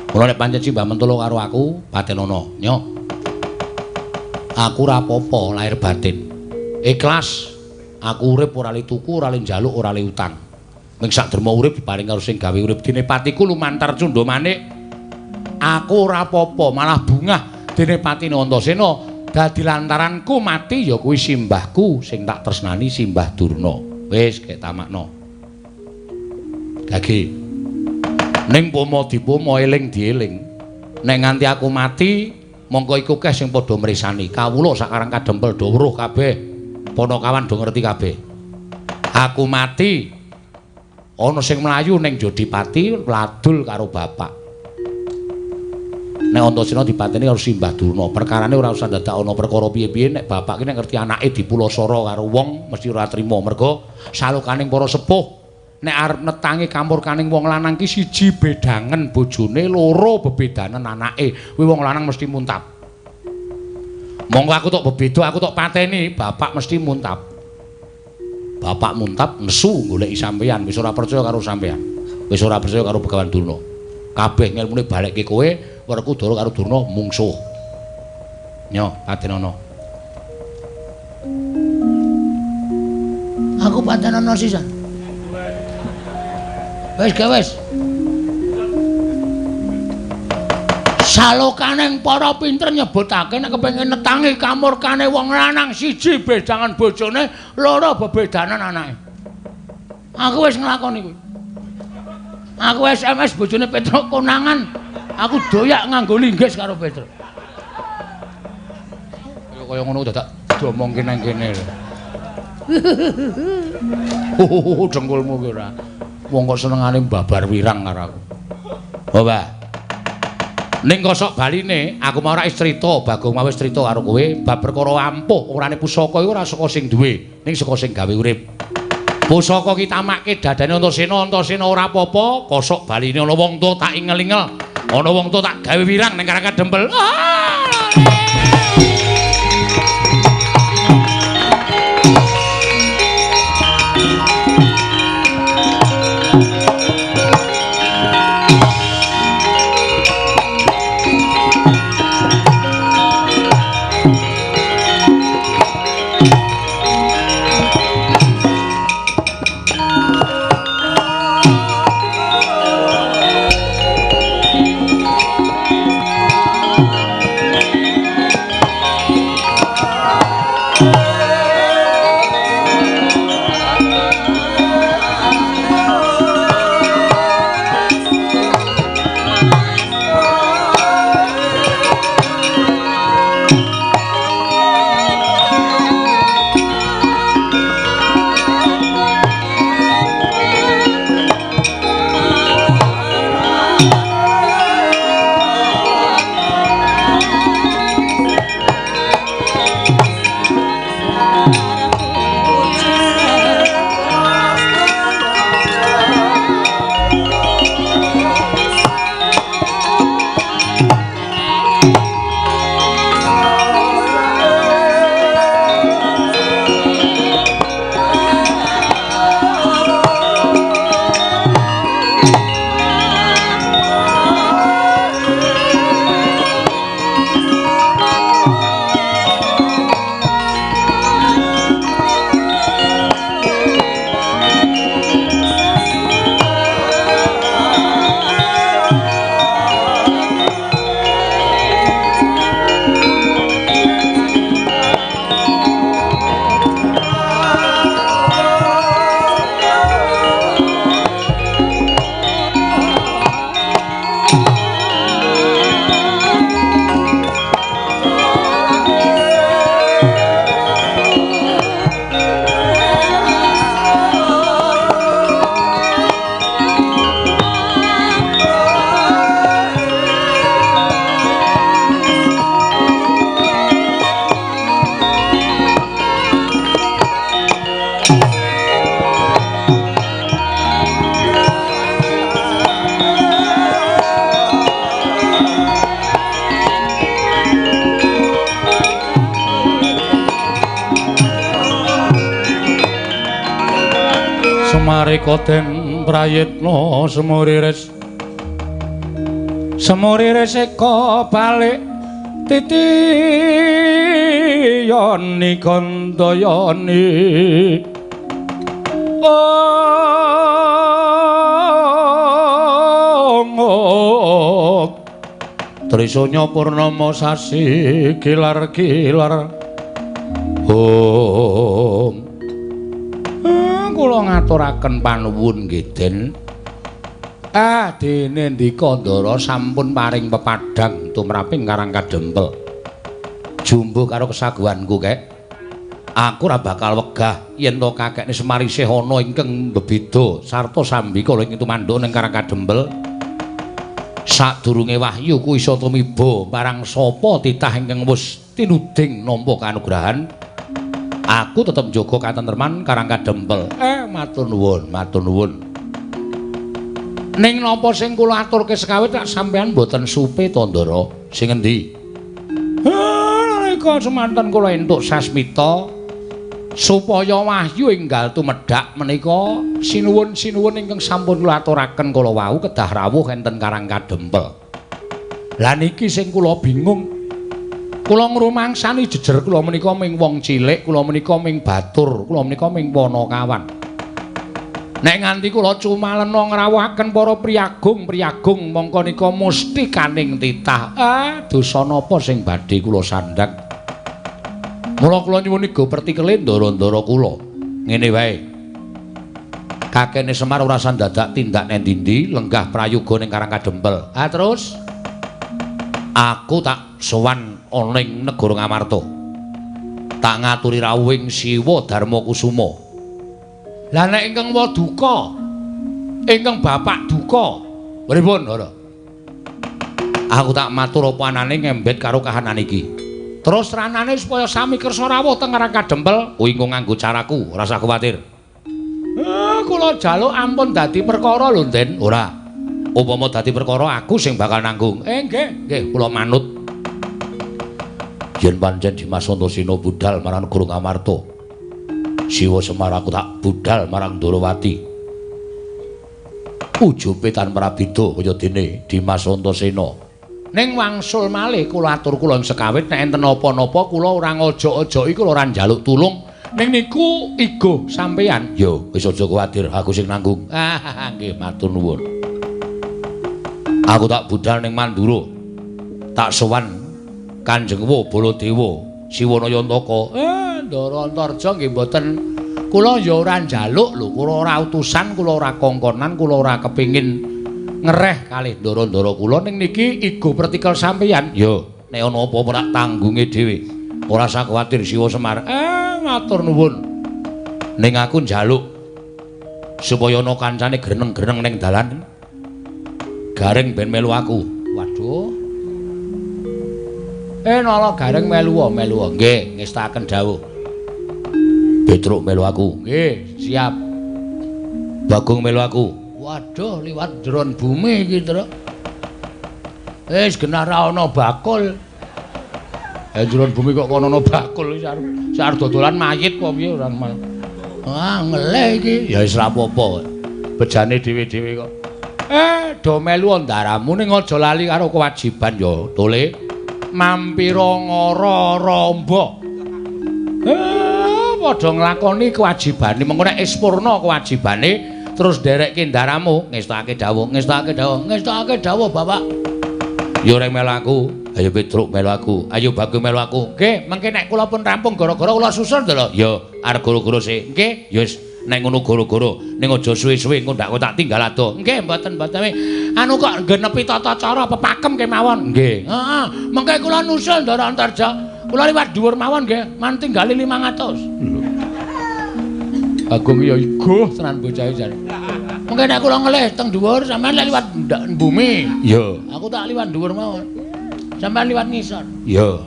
Mula nek pancen Simbah mentolo karo aku, patenono, nyo. Aku ora apa-apa lahir batin. Ikhlas aku urip ora le tuku, ora le njaluk, ora le utang. Ming sak derma urip diparing karo sing gawe urip. Dene patiku lumantar Cundha Manik. Aku ora apa-apa, malah bungah dene patine Antasena dadi lantaranku mati ya kuwi simbahku sing tak tresnani Simbah Durna. Wis gek tamakno. Gage. Ning pomo dipomo eling dieling. Nek nganti aku mati mongko iku keh sing padha mresani. Kawula sak Karang Kadempel do weruh kabeh. Panakawan do ngerti kabeh. Aku mati ana sing mlayu ning Jodipati ladul karo bapak. Nek Antasena dipateni karo Simbah Durna, perkarane ora usah dadak ana perkara piye-piye. Nek bapak ki nek ngerti anake dipulasara karo wong mesti ora trima, mergo salukaning para sepuh nek arep netangi kamurkaning wong lanang ki siji bedangen bojone, loro bebedanen anake. Kuwi wong lanang mesti muntap. Monggo aku tok bebeda, aku tok pateni, bapak mesti muntap. Bapak muntap nesu goleki sampeyan, wis ora percaya karo sampeyan. Wis ora percaya karo Begawan Durna. Kabeh ngelmune balekke kowe, Werkudara karo Durna mungsuh. Nyo, patenono. Aku patenono sisan. Wis ga wis. Salokaning para pinter nyebutake nek kepengin netangi kamurkane wong lanang siji bedangan bojone, loro bebedanan anake. Aku wis nglakoni kuwi. Aku SMS bojone Petruk konangan, aku doyak nganggo linggis karo Petruk. Kaya ngono dadak diomongke nang kene lho. Dengkulmu ki ora. Wong kok senengane babar wirang karo aku. Oh, Mbah. Ning kosok baline aku mau ora wis crita, Bagong mau wis crita karo kowe bab perkara ampuh orane pusaka iku ora saka sing duwe, ning saka sing gawe urip. Pusaka ki tamake dadane Antasena, Antasena ora apa-apa, kosok baline ana wong tuwa tak ingel-ingel, ana wong tuwa tak gawe wirang ning Karang Kadempel. Narika den prayitna semuriris semuriris eka balik titiyani gandayani ong Trisanya purnama sasi kilar-kilar. Om. Kula ngaturaken panuwun nggih Den. Ah, dene ndika Ndara sampun paring pepadhang tumraping Karang Kadempel. Jumbuh karo kesaguhanku kek. Aku ora bakal wegah yen to kakekne Semar isih ana ingkang bebeda sarta sambikala ing tumandha ning Karang Kadempel. Sadurunge wahyu ku iso tumiba marang sapa titah ingkang wis tinuding nampa kanugrahan, aku tetep njaga katentreman Karang Kadempel. Matur nuwun, matur nuwun. Ning napa sing kula aturke sekawit lak sampean mboten supe to, Ndara? Sing endi? Nalika semanten kula entuk sasmita supaya wahyu enggal tumedhak menika sinuwun-sinuwun ingkang sampun kula aturaken kala wau kedah rawuh enten Karang Kadempel. Lah niki sing kula bingung. Kula ngrumangsani jejer kula menika ming wong cilik, kula menika ming batur, kula menika ming panakawan. Nek nganti kula cumalena ngrawuhaken para priyagung-priyagung mongko nika musti kaning titah. Ah, dosa napa sing badhe kula sandhang? Mula kula nyuwun iga pertikele ndara-ndara kula. Ngene wae. Kakene Semar ora sandadak tindak neng ndi-ndi, lenggah prayoga ning Karang Kadempel. Ah terus aku tak sowan ana ing negara Ngamarta. Tak ngaturi rawuhing Siwa Darma Kusuma. Lah nek ingkang waduka, ingkang bapak duka, pripun, Ndara? Aku tak matur apa anane ngembet karo kahanan iki. Terus ranane supaya sami kersa rawuh teng Karang Kadempel, kuwi engko nganggo caraku, ora usah kuwatir. Kula jaluk ampun dadi perkara lho, Den. Ora. Upama dadi perkara aku sing bakal nanggung. Nggih, nggih, kula manut. Yen pancen Dimas Antasena budal marang negara Ngamarta, Siwa Semar aku tak budal marang Ndorowati. Ujube tanpa prabida kaya dene Dimas Antasena. Ning wangsul malih kula atur kula sekawit nek enten napa-napa kula ora ngojok-ojoki, kula ora njaluk tulung. Ning niku igo sampeyan. Yo, wis aja kuwatir, aku sing nanggung. Ah, nggih, matur nuwun. Aku tak budal ning Mandura. Tak sowan Kanjeng Wa Baladewa Siwana Yantaka. Ndara Antarja nggih mboten, kula ya ora njaluk lho, kula ora utusan, kula ora kongkonan, kula ora kepengin ngereh kalih ndara-ndara kula. Ning niki igo pertikel sampeyan. Yo, nek ana apa-apa tak tanggunge dhewe. Ora usah kuwatir Siwa Semar. Matur nuwun. Ning aku njaluk supaya ana kancane greneng-greneng ning dalan. Gareng ben melu aku. Waduh. Nala Gareng melu melu. Nggih, ngestaken dawuh. Petruk melu aku. Nggih, siap. Bagong melu aku. Waduh, liwat jeron bumi iki, Truk. Wis genah ra ana bakul. Jeron bumi kok kono ana bakul iki arep dodolan mayit apa piye ora. Ah, ngelih iki. Ya wis ra apa-apa. Bejane dhewe-dhewe kok. Do melu ndaramu ning aja lali karo kewajiban ya, Tole. Mampira ngara ramba. Padha nglakoni kewajibane. Mengko nek wis purna kewajibane terus nderekke ndaramu, ngestake dawuh, ngestake dawuh, ngestake dawuh, Bapak. Ya reng melu aku, ayo Petruk melu aku, ayo Bagong melu aku. Nggih, mengke nek kula pun rampung gara-gara kula susul lho. Ya, arep gara-gara sik. Nggih, ya wis nek ngono gara-gara, ning aja suwe-suwe engko ndak tak tinggal ado. Nggih, mboten-mboten. Anu kok genepi tata cara pepakem kemawon. Nggih. Heeh, mengke kula nusul Ndara Antarja. Kula liwat dhuwur mawon nggih, man tinggali 500. Lho. Bagong ya iguh tenan bocah jan. Mengke nek kula ngelih teng dhuwur sampean lek liwat bumi. Iya. Aku tak liwat dhuwur mawon. Sampean liwat ngisor. Iya.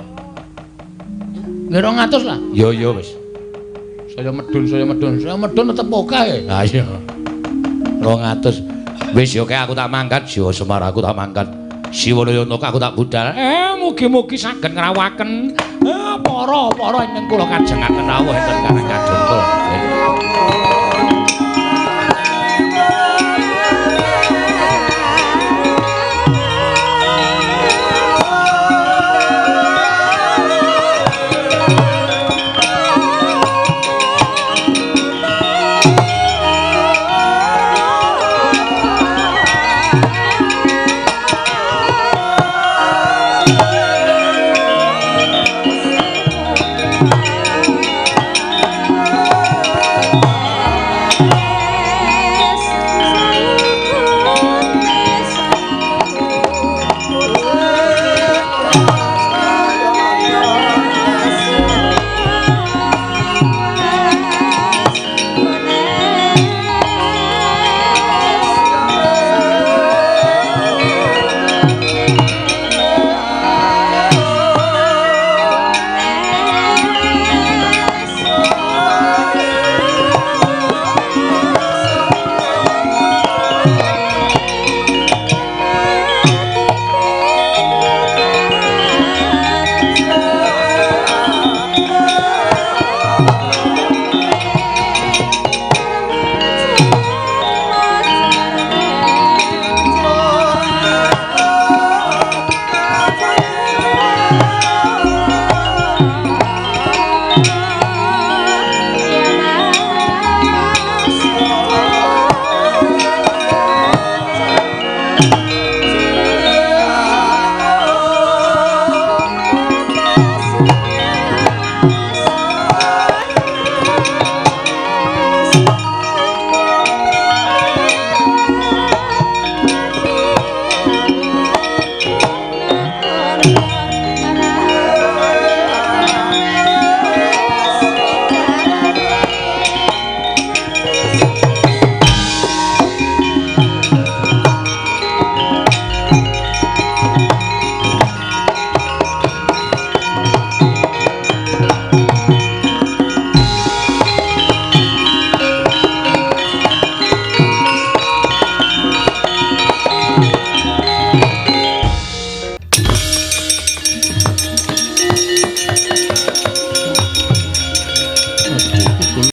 Nggih 200 lah. Iya iya wis. Saya medun, saya medun, saya medun tetep akeh. Ha iya. 200. Wis yo aku tak mangkat, Siwa Semar aku tak mangkat. Siwana Yantaka aku tak budal. Mugi-mugi saged ngrawuhaken para-para ingkang kula kajengaken rawuh enten Karang Kadempel.